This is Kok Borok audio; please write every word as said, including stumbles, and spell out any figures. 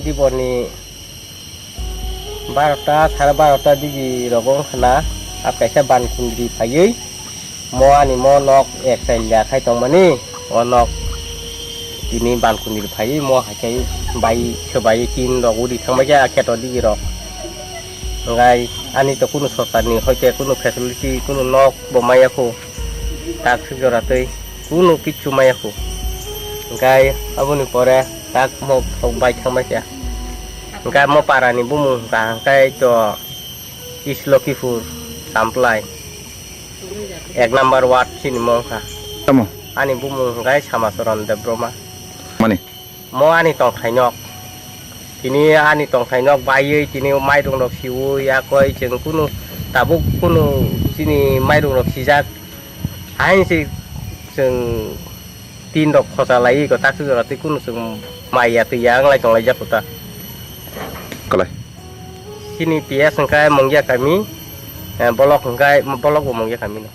Diborni barota, sare barota digi rogo wngkha na, a kaisa ban kundri phaiwi mo ani mo nok ek sail ya khai tongmani, o nok tini ban kundri phaiwi mo hai khai bai swbai tin rok udi thangbai khe a kheto digi rok. Hwnkhai ani to kunu sorkarni hoite kunu facility, kunu nok bo maya khu, tak suk jora twi kunu kichu maya khu. Hwnkhai aboni pore tak mo sok bai thangbai khe. Hwnkhai mo parani bumung hwnka hwnkhai to East Lokhipur, Samplai, ek number ward chini mo wngkha. Tamo? Ani bumung hwnkhai Samacharan Debbarma. Mani? Mo ani tongthai nok. Tini ani tongthai nok baiwi tini mairung rok siwi yakoi chwng kunu tabuk kunu chini mairung rok sijak. Hain se chwng tin rok khosa laiwi ko tak jora twi kunu chwng mai ya twi ya wnglai tonglai jak kota. Kalai. Chini P S hwnkhe Mungya kami, eh, bolok hwnkhe bolok bo Mungya kami no.